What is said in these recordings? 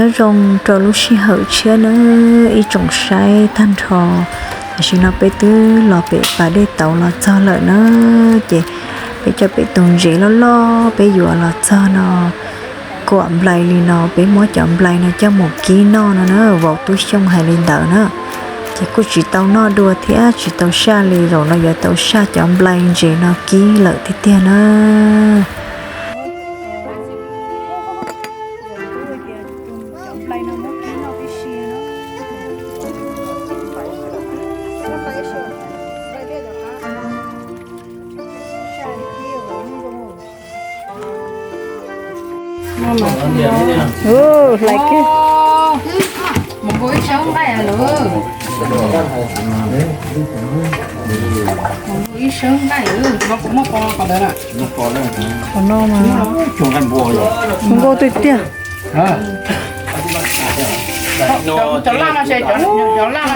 Nyob zoo rau lub sij hawm tshiab nawb ib tsoom saib tag nrho. Tam sim no peb twb los pem pas dej tauv los txog lawm na, ces peb coj pem tus ntses loj loj peb yuav los txog no, kuam nplai li no peb muab cov nplai no coj mus kib noj no na, vauv Tub Xyooj hais li ntawd na. Ces kuj tsis tau noj dua thiab tsis tau saj li, zaum no yuav tau saj cov nplai ntses no kib lawm tiag tiag na. Hlais kiag. Mus nkaus ib sab nqaij lawm. Mus nkaus ib sab nqaij lawm, no kuv muab qos qos ntawd na. Qos no mas mus nkaus tiag tiag. Cov laj no ces, cov laj no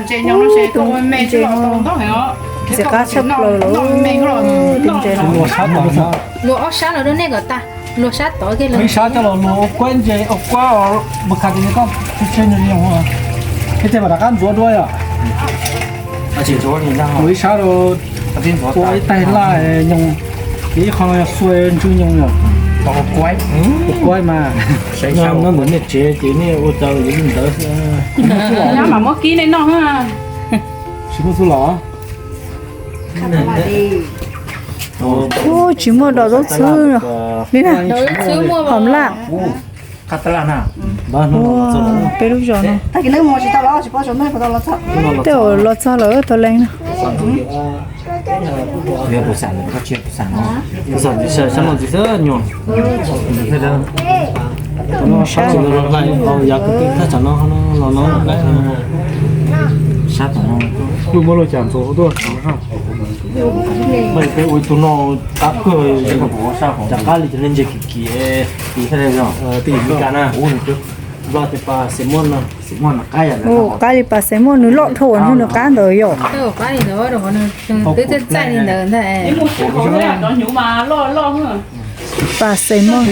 ntses nyoos no ces koj ua me tsis los tau ntaub heev os. Ntxim qab tshaj plaws lawm, tus ntses no. Luag ob sab los rau nej kom tag, luag sab tod kiag lawm. Ib sab coj los luag ua kuab ntses, ua kuab mus khav tias koj tseg ntses nyoos, ib teg mam rov qab ntxuav dua yom. Luag ib sab rau ua ib taig laj nyoos, ces ib qho no yog xua ntsw nyoos yom. Ua kuab mas. Nyob ntawm nej tsev ces nej ua tau li ntawd. Mas muab kib nej noj. Tsis muaj xub los? Ub, tsis muaj dos zaub txhwb li na. Hom laj. Peb lub zos no. Tej zaum los txog lawm tau leej na. Sab no. Lub muab luag cas ntxuav tuaj. Tus no qab kawg, cas qab li cov ntses kim kim, tim Meskas na, Nplog tias pas xes muaj no. Ua qab li pas xes muaj, nws loj dhau nws qab ntawd yom. Twb txaij txaij li ntawd ntag. Pas xes muaj.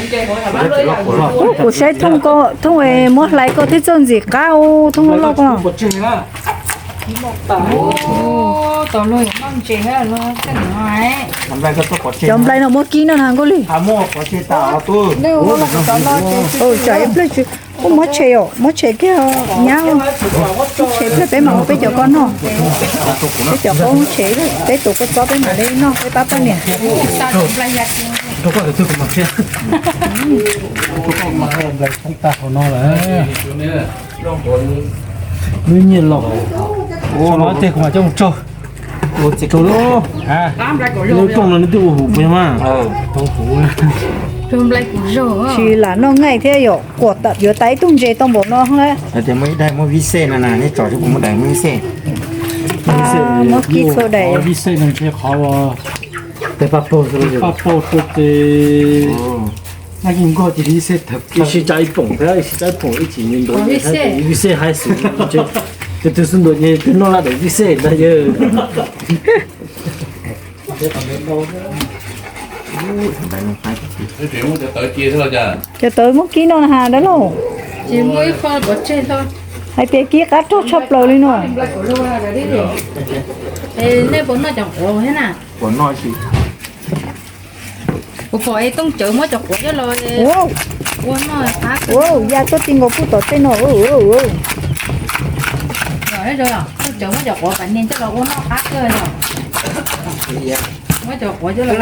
Kuv saib Thooj, Thooj muab hlais koj thiaj txawj ntxim qab, Thooj loj koj. Cov nplai no muab kib no na Nkauj Lis. Tsam ib pliag kuj muab tshem os, muab tshem kiag nyab, muab tshem pliag peb mam ua peb cov koj noj. Peb cov qaub muab tshem, peb tus kua txob peb mam li noj peb pab poj niam. Lub nyiaj los, tej kuv mam coj mus tsaug. Lub rooj no nws twb ua huv puas yog mas. Tsis lam noj nqaij thiab yom, kuam yuav tas ib tug ntses tau npaum no. Tias muaj ib daim muaj vij xej no na, nej tsom kuv muaj daim muaj vij xej. Muab kib txhua daim. Vij xej no ntshe qhov paj paug, paj paug rau ces naj yeej nkoj ces vij xej tawm ib sib tsa ib poom thiab ib sib tsa ib poom ib chim ntawd vij xej haib xwb. Tus twg xub ntuas ces twg noj laj daim vij xej ntag yawg. Cov tawv muab kib no na has dab laug. Hais tias kib qab rog tshaj plaws li no. Nej puas noj cov quav thiab na? Kuv pom es Tooj Cawv muab cov quav coj los ua noj qab kawg. Ya tuaj ti nkaus puag tom tej no. Tooj Cawv muab cov quav pam niag coj los ua noj qab kawg os. Muab cov quav coj los,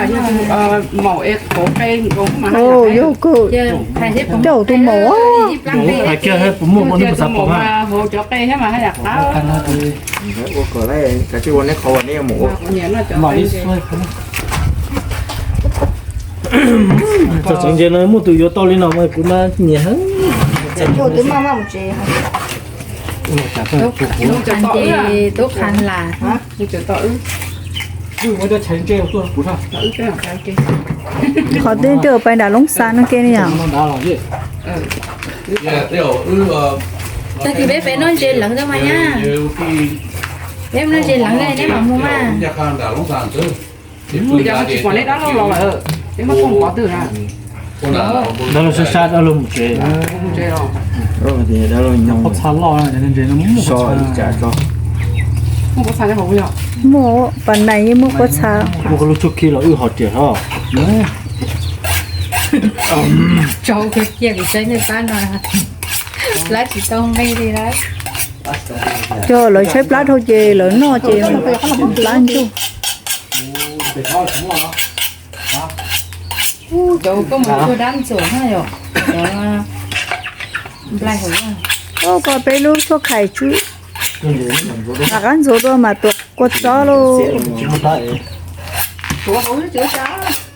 maum es quav qe nkaus mas. Yog kawg, coj tus maum. Hais kiag puas muaj ua tus maum mas hauv cov qe thiab mas haj yam qab. Ua kom lawm, kav tsij ua neb qhov uas neb yuav mus ua. Txog tseem ntses no muaj tus yuav tau li no mas kuv mas nyiam heev. Tub qhan ces tub qhan las. Qhov twg twb pais nram Loob Xas no ke ne yom. Tag kis peb peb noj ntses lawv mas nyab. Peb noj ntses lawv ne, neb mam mus mas. Dab laug sab sab dab laug mus tsev. Pob txha loj, ntses no muaj pob txha. Muaj pas nais yeej muaj pob txha. Muaj koj lub tshuaj khi los wb ho riam hlo. Tso kiag kuv saib nej pab no, lawv tsis tau nqi li lawm. Cov lawv tshaib plab dhau ces lawv noj ces plab ntsuj. Cov koj mus tua dab ntxuam na yom, cov nplai hauv. Koj peb lub tshuaj khais tswb, mam qab ntxuav dua mas tuav kua txob lauj.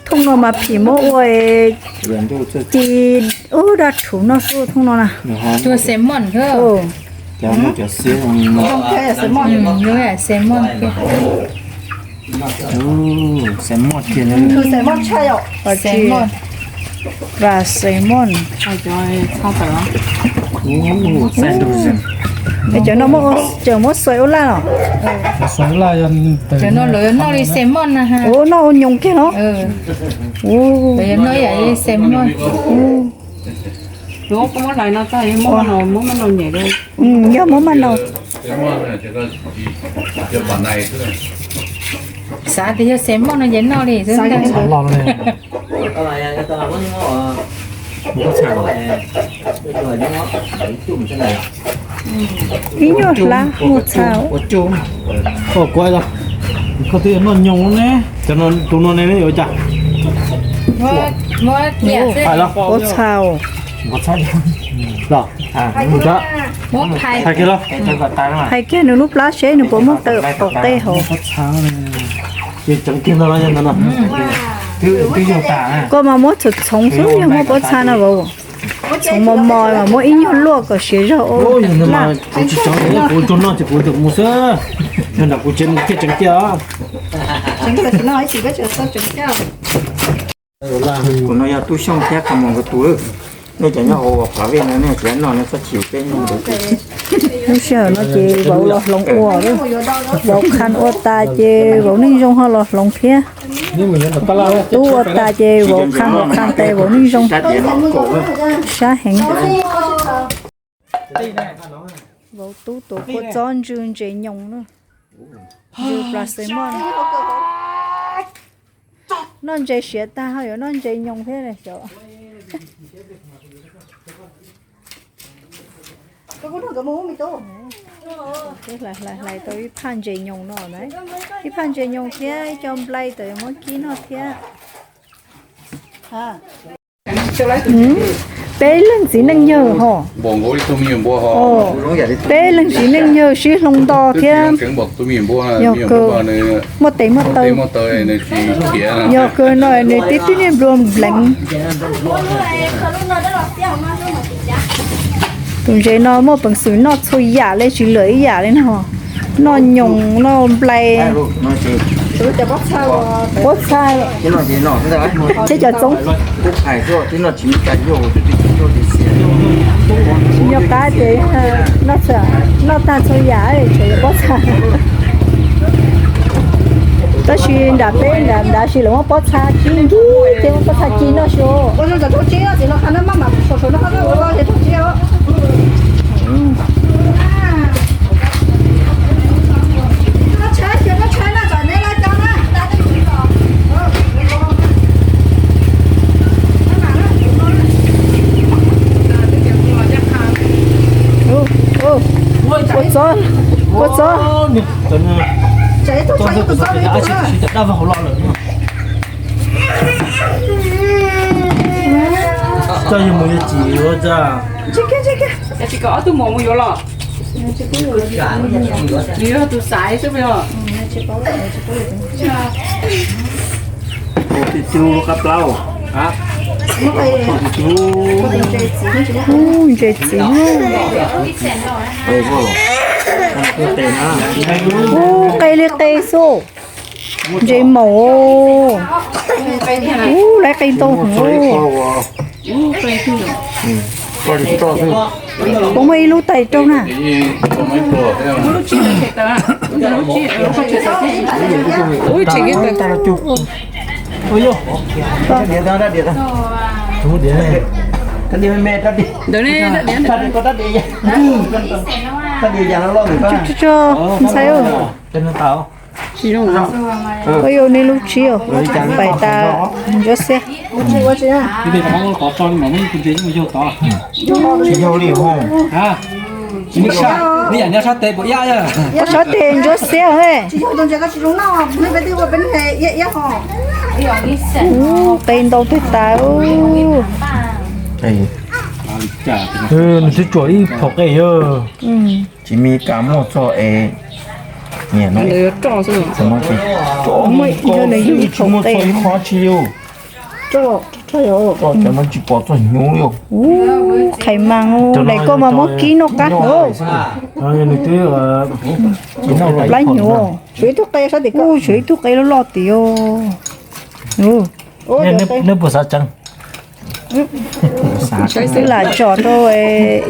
Thooj no mas phim muab ua ci ub dab rhuv noj xwb thooj no na. Tua xes moj. Xes moj. Xes moj tiag. Xes moj tiag. Xes moj. Xes moj. Cov no muab, tseem muab xuaim ua laj los? Cov no lawv noj li xes moj na ha. Ua noj ua nyoos kiag los? Lawv noj yam li xes moj. Yog muab maj nau. Xav tias yog xes moj no ces noj li xwb ntag. Ib nyuag hlab muaj txha. Koj twb noj nyoos ne. Tus no ne yuav cas? Pob txha. Hais kiag los, hais kiag nws lub plab seb nws puas muaj tawm qaum qe hauv. Koj mas muab txhoov txhoov xwb yog muaj pob txha no vauv. Txhoov mos mos mas muab ib nyuag luaj kom siav zog ua laj. Kuv tsis tseev, kuv tsuas noj ces kuv mus xwb. Nram kuv tsev mus kiag tseev kiag. Kuv no yog Tub Xyooj thiab Qhov Muas nkawd tus. Nej cov nyob hauv Qhov Vij no nej tsis noj nej txhob chim peb noj. Lub sij hawm no ces vauv los hloov ua, vauv qhan ua tas ces vauv Neej Zoo ho los hloov thiab. Tub ua tas ces vauv qhan, vauv qhan tas vauv Neej Zoo. Sab heev. Vauv Tub tuav kua txob ntsw ntses nyoos na. Ntsw plas xes moj. Noj ntses siav tag ho yuav noj ntses nyoos thiab xyov. Hlais hlais hlais tau ib phaj ntses nyoos no na. Ib phaj ntses nyoos thiab ib co nplai tawm muab kib noj thiab. Peb leeg txiv neej yawg ho. Peb leeg txiv neej yawg sib hloov nto thiab. Yog kawg, muaj tes muaj taw. Yog kawg no nws tib tib niag nplua npleev. Tus ntses no muaj peev xwm noj txhua yam li tsis lwm ib yam li no. Noj nyoos, noj nplai, pob txha, thiab cov txoob. Nyob qab ces noj tag txhua yam tshuav pob txha. Tab sis nram peb nram nrad sis lawv muab pob txha ci nkig ces muab pob txha ci noj xwb. Kua txob, kua txob. Dab vag hauv los lawm. Koj yog mus yuav tsis yuav tsa. Tsis kom ob tug muam mus yuav los. Nws yog tus xaiv xwb os. Tus qab plaub. Ntses txiv. Ub, qe li qe xwb. Ntses maum. Ub, laiv qe ntau heev. Puas muaj ib lub tais rau na? Ntxhais, koj yuav nej lub tshib os, pais tas ntsuab xiab. Koj sab tes ntsuab xiab. Ub, qe ntau tag tas. Nws twb tsuam ib phaum qe yog. Tsis muaj kas muaj txog es, niam no, tsis muaj txog ib qho tsis yog, tsis pom txog hnyuv li. Ub, qhais mas, daim koj mas muab kib noj qab hov. Nws twb plab hnyuv. Tshuav ib tug qe loj loj tiag. Nej puas xav tseev? Saib xwb, lam tsom rau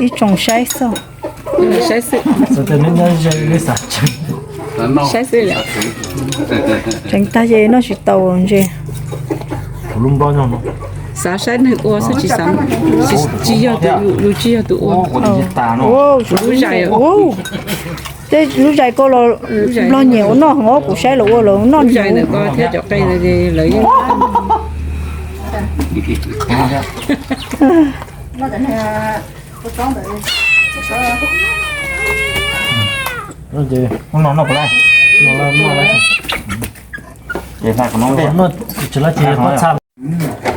ib tsoom saib xwb. Tseev tag ces noj tsis tau ntses. Xav saib neeg ua xwb, tsis yog, yus tsis yog tus ua. Lub zais, tej lub zais koj los nplog nyiam ua noj hov, kuv saib los ua los noj nyiam.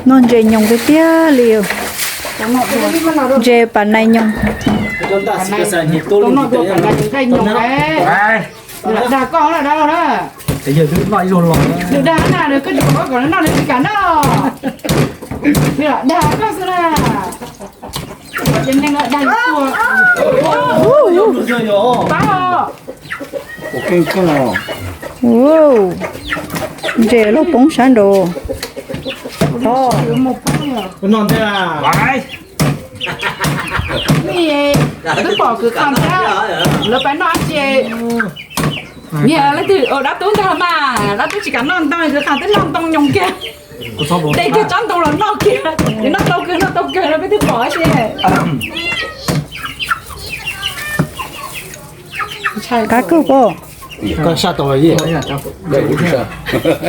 Noj ntses nyoos tiag tiag li. Ntses pas nais nyoos. Dag koj na, dag los na. Nws dag na, nws koj tsis pom koj kom nws noj nws tsis kam noj. Nws dag koj xwb na. Dag pab. Ntses los poob sab nraud. Twb pom kwv qha thiab, lawv pab noj dab tsi? Yog leej twg, dab tub ntag mas, dab tub tsis kam noj ntoo, kwv qha twb noj ntoo nyoos kiag. De kiag tsob ntoo los noj kiag, nws noj tau kawg noj tau kawg los peb twb pom dab tsi. Qab kawg pob.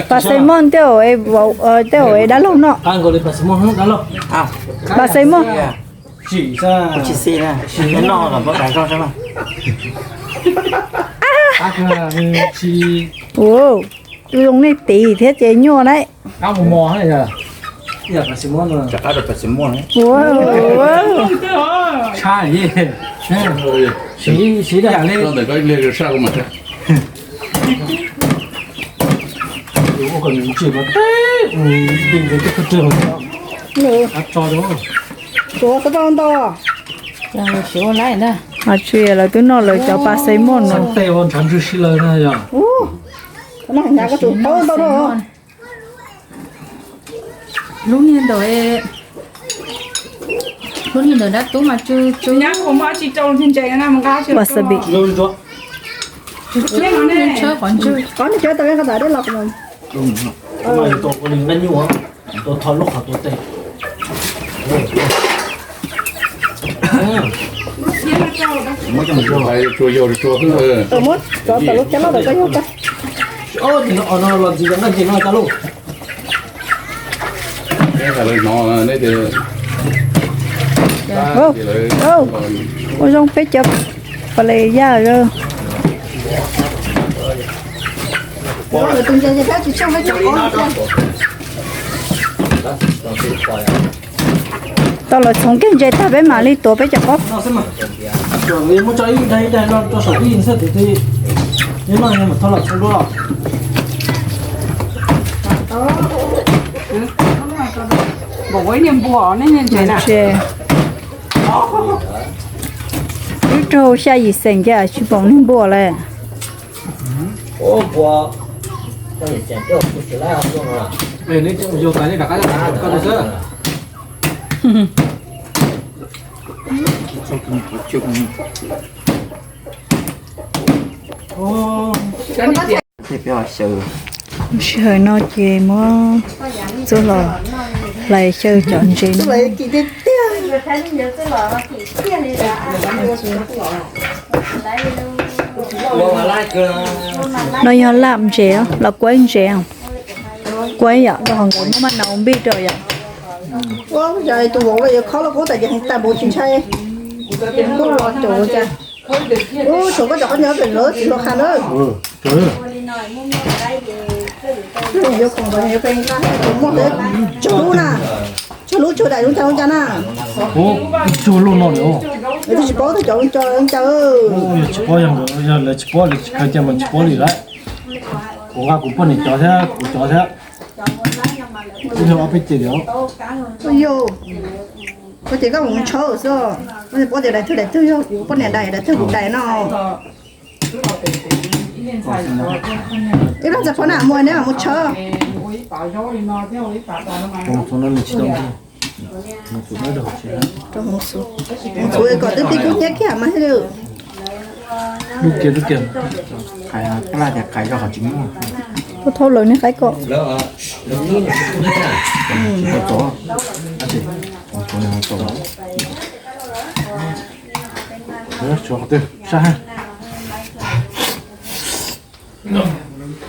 Pas xav moj tej, tej dab laug noj. Pas xav moj. Ua, zoo nej tiv thiab ces nyuaj na. Ua, Tsuav tau ntau. Tsis, lawv twb noj lawv cov pas xav moj no. Lub niag ntawm, lub niag ntawm dab tub mas tsw tsw. Wasabi. Tshawb qhov ntswg. Muab cov ntxuag hais tsuag yog tsuag xwb. Muab cov tom lub cab loj tawm koj yog tag. Los ntxiv cov nqaij ntxiv no tag lauj. Ua zoo peb cov pas les yaj. Tus ntses ces peb tsis tsheej peb cov qos. Tau lawv txhoov kiag ntses tag peb mam li tuav peb cov qaub. Ntses, ib rau xya yim xees ces tsis pom niag npua lawm. Sij hawm no ces muab txuj los hlais xyaw cov ntses no. No yog laj ntses los kuaib ntses? Kuaib yom, rau qhov nkawd muab maj nau npij rau yom. Tus vauv los yuav khob los kuv tas ces heev tas npaum tsis ntshai. Kuv los caum cas. Ub, tshuav koj cov qhov nyob pem lawv tsis hlua qha na. Yuav khoom yuav pes nqa tus muaj peb tsawg lub na. Tsawg lub tsawg daim zoo cas zoo cas na. Tsis paub tau cov zoo cas zoo cas. Tsis paub, yog nkawd, yog lawv tsis paub, lawv tsis khaws cia mas tsis paub li lawm. Kuv nqa kuv poj niam cov thiab kuv cov thiab. Ib ob peb ceg li. Yog koj ces koj mus tshawb xwb, koj paub tias daim twg daim twg yog kuv poj niam daim, daim twg kuv daim no. Ib pliag txog phob na mus neb mam mus tshawb. Mus txhuv kom twb pib kub hnyiab kiag mas thiaj li. Lub kiag lub kiag. Thauj lawv niag qaib kom.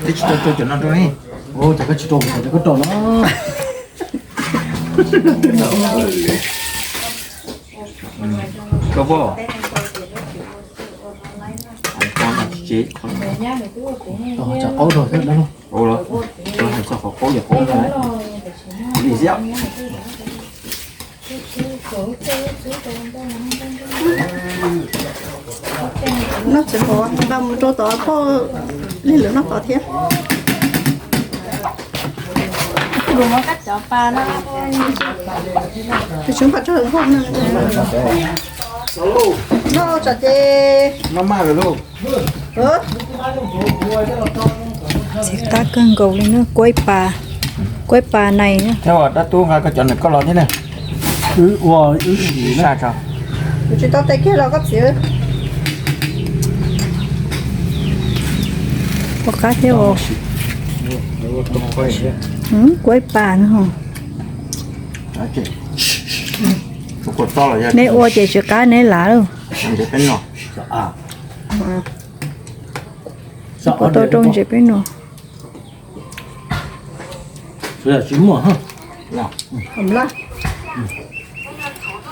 Twb tsis tau rau cov no rau ne. Ua cas koj tsis rau kuv, koj rau no. Koj pom. Tsam qaub rau thiab. Ua los, hais txog qhov qaub yog qaub li xwb. Noj tsev qhov nqa mus rau tom phauj li lawv noj tod thiab. Tus tswv npam rau hauv noj tsam ces. Txiv qab kawg nkaus li na, kuaib pas, kuaib pas nais na. Thiab dab tub nqa koj cov nws koj los thiab na. Wb ua wb sa tso. Kuv tsis tau tes kiag los koj txiv. Ua qab thiab os. Kuaib pas no. Neb ua ces tsis qab neb lav lawm. Kuv tau rau ntses peb no.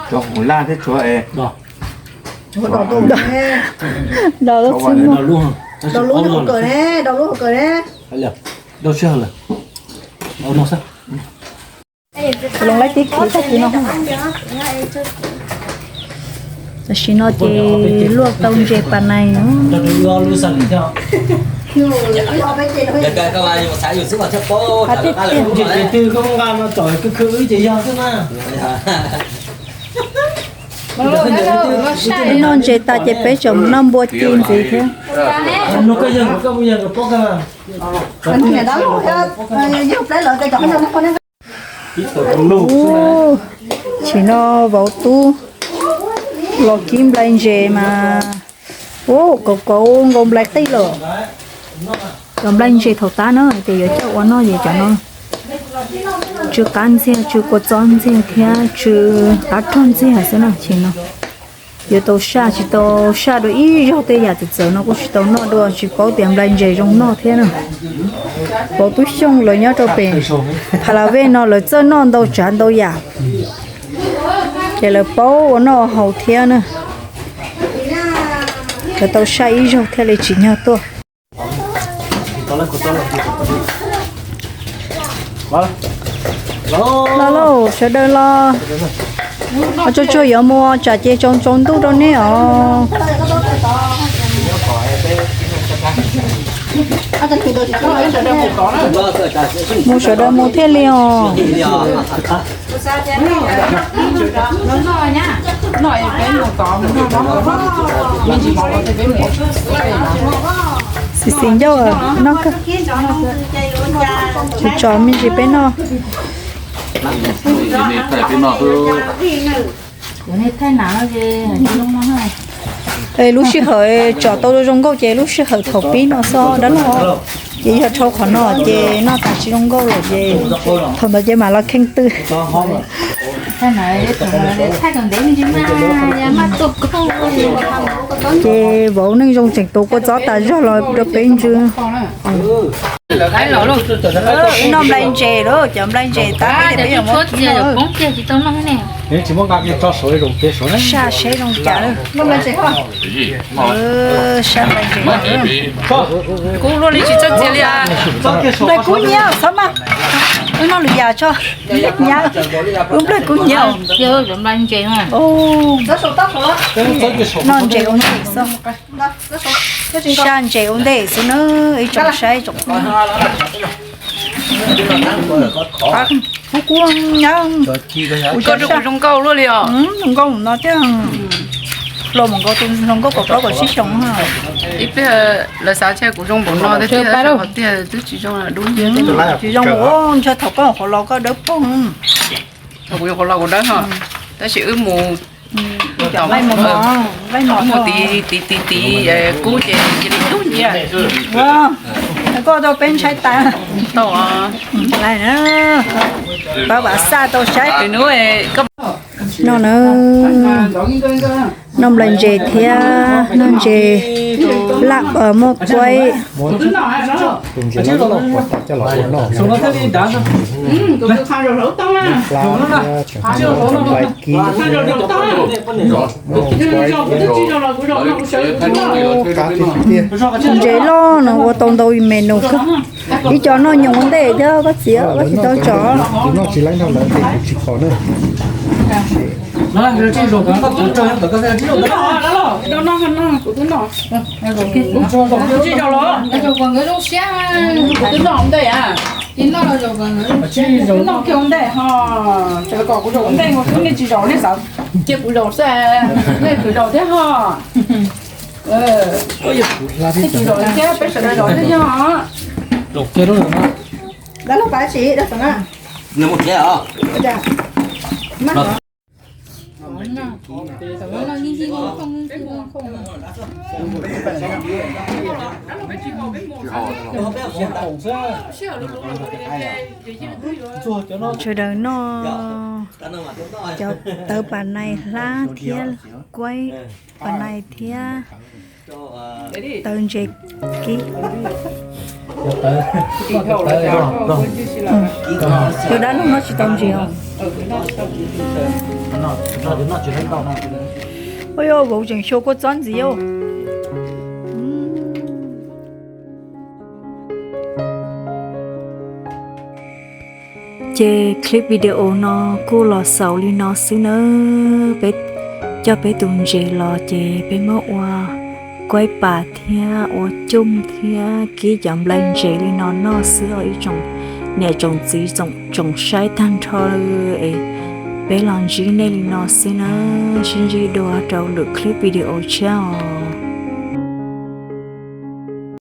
Cov hum laj thiab tshuav es. Dos lub txwb muag. Dos lub hauv kawm ne, dos lub hauv kawm ne. Dos sij hawm lawm. Los laib tib kiv tag kis no. Tam sim no ces luaj tau ntses pas nais no. Noj ntses tas ces peb tseem noj npua ci ntxiv thiab. Ub, tam sim no vauv tub los kib nplai ntses mas, ub, kauv kauv nkaus nplai qij lawm. Cov nplai ntses thaum tab na ces yuav coj ua noj ces cov no tsw qab ntxiag, tsw kua txob ntxiag thiab tsw qab rog ntxiag xwb na. Tam sim no yuav tau saj, tsis tau saj dua ib zaug, tej yam txawv txawv no kuj tsis tau noj dua, tsis paub tias nplai ntses zoo noj thiab na. Vauv tub Xyooj lawv nyob rau pem Pha La Vej no lawv txawj noj ntau tsav ntau yam, ces lawv paub ua noj haus thiab na. Lawv tau saj ib zaug thiaj li tsim nyog tuaj. Los lauj, sawv daws los. Tsuag tsuag yuav mus tsam ces tsaus tsaus ntuj rau nej os. Mus sawv daws mus thiaj li os. Xis xis ncauj noj kawg. Tso me ntsis peb noj. Lub sij hawm tsom tau zoo nkauj ces lub sij hawm thaum pib no xwb dab laug. Ces yog dhau qhov no ces noj tas tsis zoo nkauj lawm ces thaum ntawd ces mam los kheej twg. Ces vauv neej zoo tseem tuav kua txob tas zog los rau peb ntsw. Noj nplai ntses lawm, cov nplai ntses tab peb yuav muab saj seb zoo cas. Saj nplai ntses. Kub luaj li tsis txawj txiav li. Nplai kub nyiab xwb mas. Wb noj lwm yam tso. Nyab, wb nplai kub nyiab. Noj ntses ua ntej xwb. Saj ntses ua ntej xwb na, ib tsoom saib ib tsoom. Kub kub nyab. Koj rau kuv zoo nkauj luaj li os. Zoo nkauj no thiab. Hluas mus nkaus tus zoo nkauj kaum plaub kaum tsib xyoos. Ib pliag lawv xav tias kuv zoo npaum no tiag tiag twb tsis zoo dub nciab. Tsis zoo, ntshe thaum koj qhuav los koj dawb paug. Thaum kuv nyuam qhuav los kuv dawb ho, tab sis wb mus, wb mus tiv tiv tiv tiv kub ces cia li dub nciab. Koj tau peb ntshai tas. Tau. Pab vam xaj tau saib pem nub. No na, noj nplai ntses thiab noj ntses laj muaj kuaib. Ntses loj no ua tau ntau me nus kawg. Ib co noj nyoos ua ntej thiab koj txiv, koj tsis tau tso. Cia kuv zaum xwb, nej tsis zaum thiab ho. Tsis zaum thiab, peb sawv daws zaum thiab yog. Sawv daws noj cov tawv pas nais hlab thiab kuaib pas nais thiab tawv ntses kib. Cov dab laug noj tsis tau ntses os. Ua yog vauv tseem xyuas kua txob ntxiv. Ces clip video no kuj los xaus li no xwb nawb. Peb coj peb tus ntses los ces peb muab ua kuaib pas thiab ua cooj thiab kib cov nplai ntses li no noj xwb os ib tsoom niam tsoom txiv tsoom saib tag nrho. Es peb los ntsib nej li no xwb nawb, sib ntsib dua rau lwm clip video tshiab os.